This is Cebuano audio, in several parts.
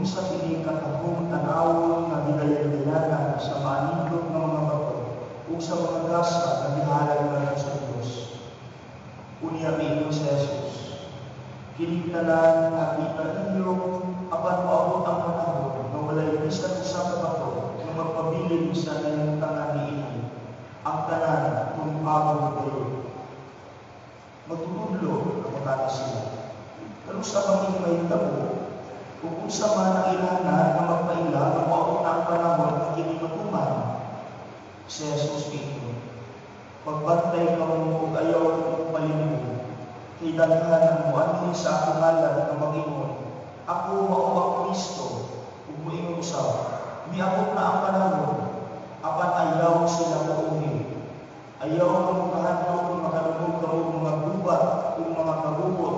Unsa kini katahom tan-awon nga gidayan-dayanan sa maanindot nga mga bato ug sa mga gasa nga gihalad ngadto sa Dios." Unya miingon si Jesus, "Kining tanan nakita ninyo, apan moabot ang panahon nga walay bisan usa ka bato nga magpabilin sa nahimutangan niini. Ang tanan tumpabon gayud." "Magtutudlo," nangutana sila, "kanusa man ini mahitabo, ug unsa man ang ilhanan nga magpaila nga moabot na ang panahon nga kini matuman?" Si Jesus miingon, "Magbantay kamo ug ayaw mo palimog. Kay daghan ang moanhi sa akong ngalan nga mag-ingon, 'Ako mao ang Kristo,' ug moingon usab, 'Miabot na ang panahon.' Apan ayaw sila tuohi. Ayaw kamo kahadlok kung makadungog kamo mga gubat ug mga kagubot.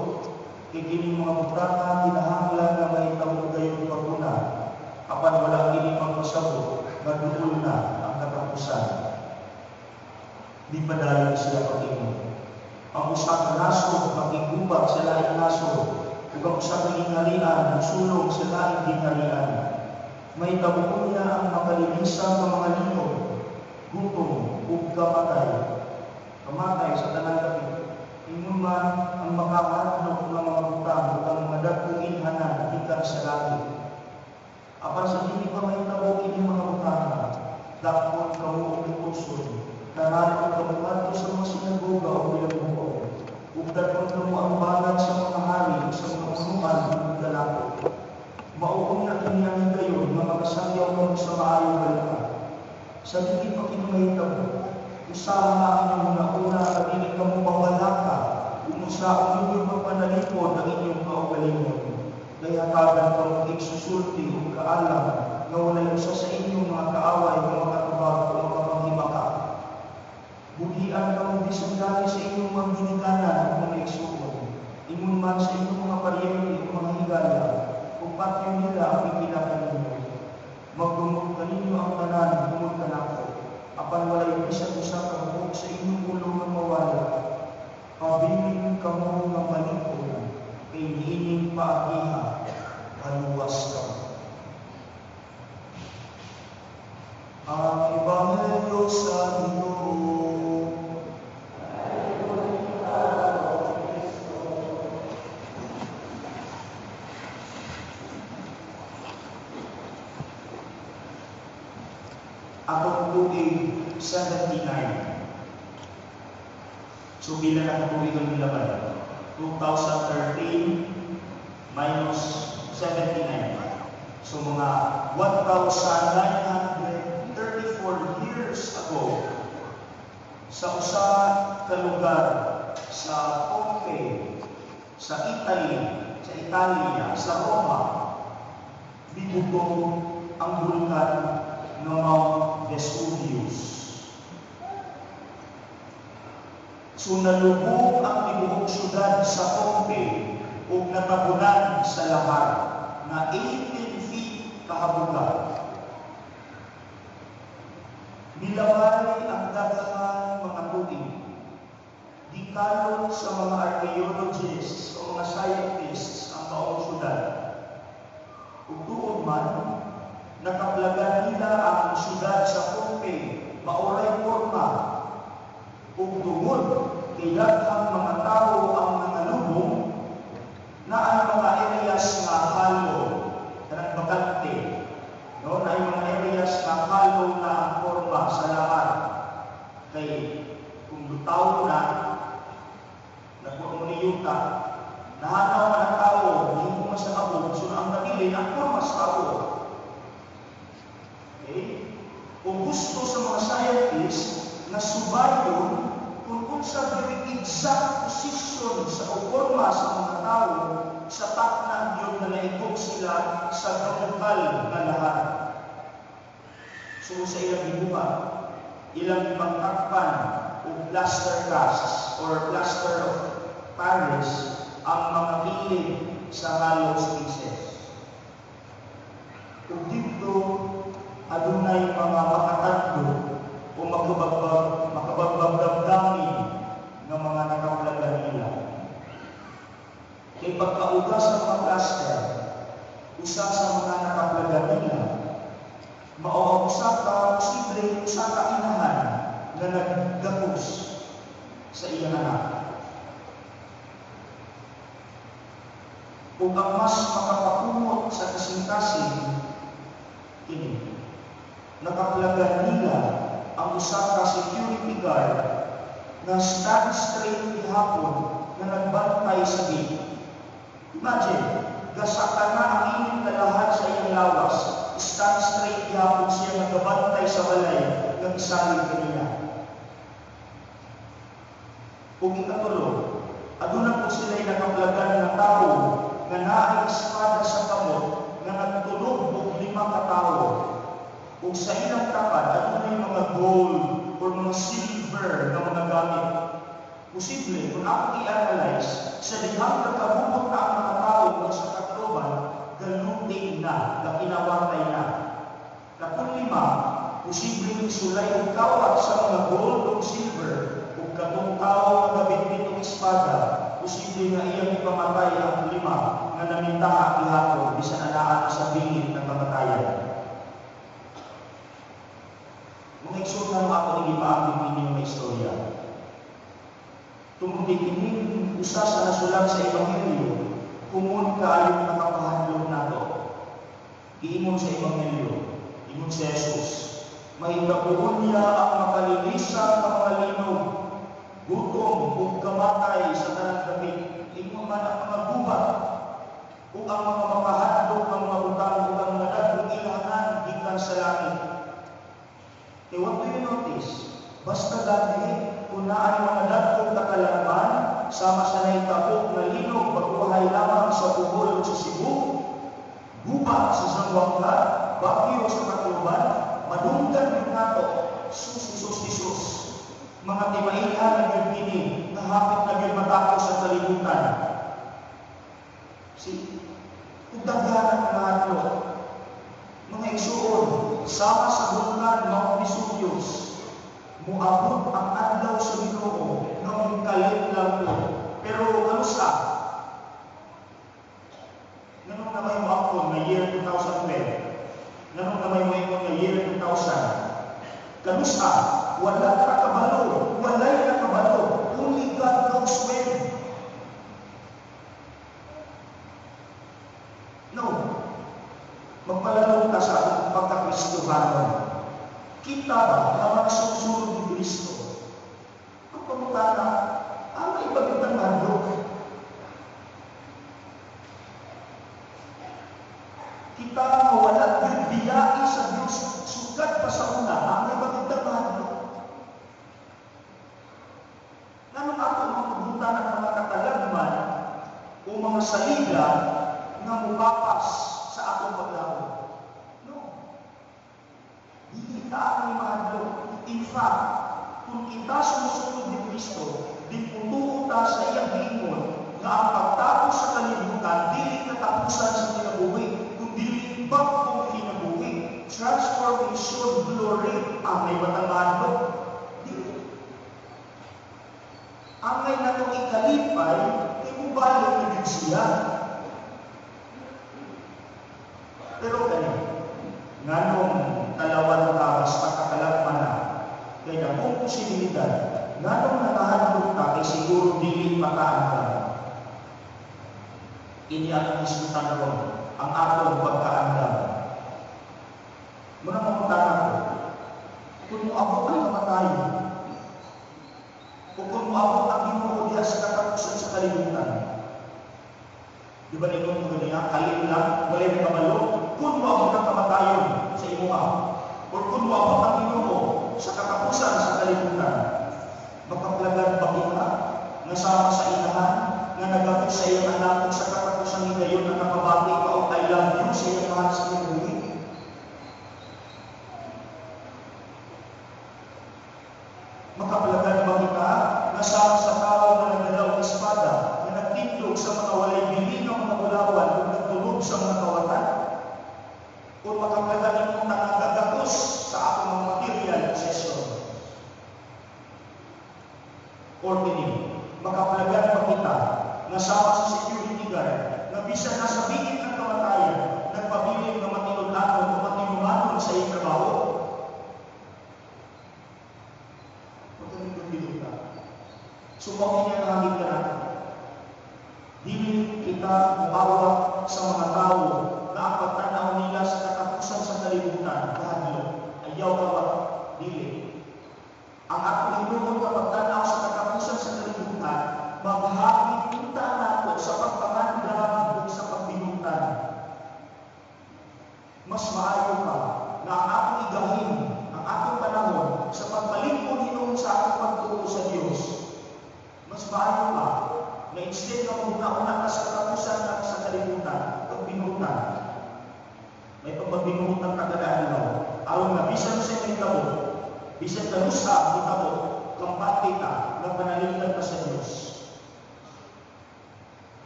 Kay kining mga butanga kinahanglan nga mahitabo gayud pag-una. Apan wala kini magpasabot nga duol na ang katapusan." Di padayon sila pag-ingon, "Ang usa ka nasod makiggubat sa laing nasod, ug ang usa ka gingharian mosulong sa laing gingharian. Mahitabo unya ang makalilisang nga mga linog, gutom ug kamatay." Kamatay sa tanang dapit. "Ingon man ang makahadlok nga mga butang ug ang mga dagkong ilhanan gikan sa langit. Apan sa dili pa mahitabo kini mga butang, dakpon kamo og butuson, karaan kamo ngadto sa mga sinagoga o bilangguan, ug dad-on kamo ang banag sa mga hari ug sa mga punuan ug dalako. Mao unya kini ang higayon nga makasangyaw kamo sa maayong balita. Sa dili pa kini mahitabo, usaha ang inyong hunahuna nga dili kamo mabalaka kung unsaon ninyo mapanalipod ang inyong kaugalingon. Kay hatagan kamo igsusulti ug kaalam nga walay usa sa inyong mga kaaway nga makatubag o makapanghimaka. Buhian kamo bisan gani sa inyong mga ginikanan ug mga igsuon, ingon man sa inyong mga paryente ug mga higala, ug patyon nila ang pipila kaninyo. Magdumot kaninyo ang tanan tungod kanako, apan walay bisan usa ka buhok sa inyong ulo nga mawala. Pabilin kamo nga malig-on, kay niining paagiha maluwas kamo." Ang Ebanghelyo sa Ginoo. Atong tuig 79. So pila na ka tuig ang milabay? 2013 minus 79. So mga 1,934 years ago, sa usa ka lugar sa Pompeii, sa Italy, sa Italia, sa Roma, mibuto ang bulkan nga Mount Vesuvius. So nalubog ang tibuok syudad sa Pompeii ug natabunan sa lahar na 18 feet kahabugan. Nilabay ang daghang mga tuig. Gikalot sa mga archaeologists o mga scientists ang maong syudad. Ug tuod man, nakaplagan nila ang syudad sa Pompeii, maoray porma. Ug tungod kay daghang mga tawo ang nangalubong, naay mga areas nga hollow, kanang bakante, no? Naay mga areas nga hollow na ang porma sa lahar. Kay kung lutaw na, nakuha mo ni yuta, nahanaw na ang tao, nahimo man sa kabog, so ang nabilin, ang porma sa tao. Okay? Kung gusto sa mga scientists na subayon kung unsa very exact position sa o porma sa mga tao sa takna yun na naikog sila sa gamukal nga lahar. So sa ilang gibuhat, ilang gipangtakpan og plaster casts or plaster of Paris ang mga kilid sa hollow spaces. Ug didto adunay mga makatando o makabagbag damdamin nga mga nakaplagan nila. Kay pagkauga sa mga plaster, Usa sa mga nakaplagan nila mao ang usa ka posible usa ka inahan nga naggakos sa iyang anak. Ug ang mas makapakumot sa kasing-kasing kini, nakaplagan nila ang usa ka security guard nga stand straight gihapon nga nagbantay sa gate. Imagine, gasaka na ang init na lahat sa iyang lawas, stand straight gihapon siya nagabantay sa balay nga gisalig kaniya. Ug ikatulo, aduna po sila'y nakaplagan nga tawo nga naay espada sa kamot nga nagtunog og 5 ka tawo. Ug sa ilang tapad adunay mga gold or mga silver nga mga gamit. Posible, kung akong i-analyze, sa dihang nagkabubot na ang mga tao nga sa Tacloban, galuting na, gakinawatay na. Katong 5, posible isulay og kawat sa mga gold o silver, ug katong tao nga gabitbit og espada, posible nga iyang ipamatay ang 5 nga namintaha gihapon bisan anaa na sa bingit ng kamatayan. Mga igsoon, nga ako ni gipaagim inyong mga istorya. Tungod kay kining usa sa nasulat sa Ebanghelyo, kumon kaayo nakapahadlok nato. Giingon sa Ebanghelyo, ingon si Jesus, mahitabuon niya ang makalilisan nga mga linog, gutom ug kamatay sa tanang dapit. Ingon man ang mga gubat ug ang mga makahadlok nga mga butang ug ang mga dagkong ilhanan gikan sa langit. Kay what do you notice? Basta gani kung naay mga dagkong katalagman sama sa nahitabo nga linog baguhay lamang sa Bohol ug sa Cebu, guba sa Zamboanga, bagyo sa Tacloban, madunggan gyud nato, sus, sus, Jesus. Mga timaihan na gyud kini, nga hapit na gyud matapos sa kalibutan. Si ug daghan ang mga hadlok. Mga igsuon, sama sa bulkan Mount Vesuvius, muabot ang adlaw sa Ginoo nga mongkalit lang po. Pero ano sa? Nganong na may moangkon nga year 2012? Nganong na may moingon nga year 2000? Kanusa, wala ka kabalo, walay nakabalo. Only God knows when. No. Magpalalong ta sa atong pagkakristohanon. Kita ba nga mga sumusunod ni Kristo? Ang pamutana, ang ibagitang mahadlok. Kita nga wala gyud biyai sa Dios sukad pa sa una, ang ibagitang mahadlok. Nganong ato matugutan ang mga katalagman o mga salida nga mupapas sa atong paglaom? No. Dili ta ang mahadlok. In fact, kung kita sumusunod ni Kristo, diputuo ta sa iyang giingon nga ang pagtapos sa kalibutan dili katapusan sa kinabuhi, kundi bag-ong kinabuhi. Transformation, glory, ang may batang mahadlok. Dili. Angay natong ikalipay, kay mubalik na gyud siya. Pero kani, nganong talawan ka basta katalagman na, kay dakong posibilidad, nganong nakahadlok ta kay siguro dili makaandam. Ini ang isgutan ron, ang atong pagkaandam. Muna mangutana ko, kung moabot ang kamatayon, o kung moabot ang Ginoo diha sa katapusan sa kalibutan, di ba ningon mo ganiya, kalit lang, walay nakabalo, kung moabot ang kamatayon sa imuha, o kung moabot ang Ginoo sa katapusan sa kalibutan, makaplagan ba kita nga sama sa inahan, nga nagapos sa iyang anak ug sa katapusan ni gayon nakakabati pa og I love you sa iyang mahal sa kinabuhi? Makaplagan ba kita nga sama sa tawo nga nagdala og espada, nga nagtindog sa mga walay bili nga mga bulawan ug nagtunog sa mga kawatan? O makaplagan imong nagagakos sa atong mga material possession? Or kini, makaplagan ba kita nga sama sa security guard nga bisan nasa bingit ng kamatayan, So mao niya nangagit ka natin. Dili kita muawat sa mga tao na ang pagtanaw nila sa katapusan sa kalibutan, kahadlok. Ayaw awat, dili. Ang atong hinuon nga pagtanaw sa katapusan sa kalibutan, maghagit unta nato sa pagpangandam ug sa pagbinutan. Mas maayo pa na ang atong igahin ang atong panahon sa pagpalingkod hinuon sa atong pagtuo sa Dios. Mas maayo pa na instead na maghuna-huna ka sa katapusan ng sa kalibutan, pagbinutan. May pagpabinutan ka kada adlaw. Aron nga bisan sa mahitabo, bisan kanusa mahitabo, kampante ka nga panalipdan ka sa Dios.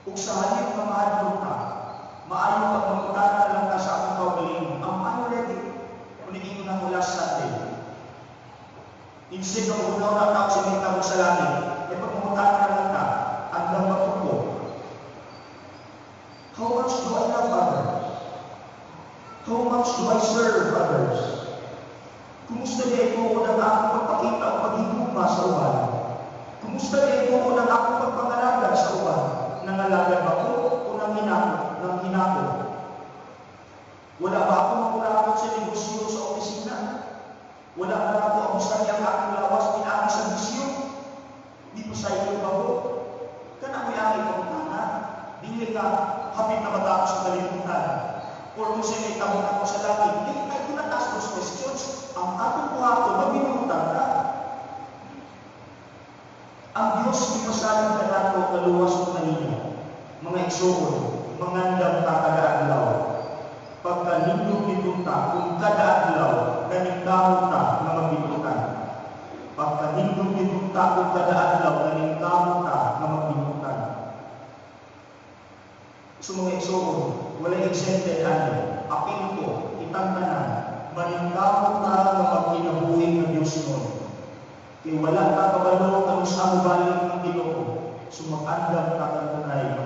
Ug sa halip nga mahadlok ka, maayo pag mangutana lang ka sa akong kaugalingon, "Am I ready?" Kung ingon ako last Sunday. Instead na maghuna-huna ka sa mahitabo sa langit, ay pag mangutana lang ka, "Andam ba ko? How much do I love others? How much do I serve others? Kumusta di ko ang akong pagpakita o paghigugma sa uban? Kumusta di ko ang akong pagpangalagad sa uban? Nangalagad ba ko o nanghinako? Nanghinako? Wala ba ako makurakot sa negosyo sa opisina? Wala ba ako abusan ang akong lawas pinaagi sa bisyo? Di pa sa iyo ba ko?" Kana mo'y ang ipangutana. Dili ka hapit na matapos sa kalibutan. Or kung sa'yo may ako sa langit. Di, I do not ask those questions. Ang atong buhaton, magbinutan ka. Ang Diyos ipasalig ka nato kaluwas mo kaniya. Mga igsoon, mangandam ka kada adlaw. Pagkanindot gitunta, kung kada adlaw, naningkamot ta nga magbinutan. Pagkanindot gitunta, kung kada adlaw, naningkamot ta nga magbinutan. So mga igsoon, wala exempted ani. Apil ko, kitang tanan, maningkamot ta nga magkinabuhi nga Dios nun. Kay wala ta kabalo kung sa mobalik ang Ginoo. So mag-andam ta kanunay.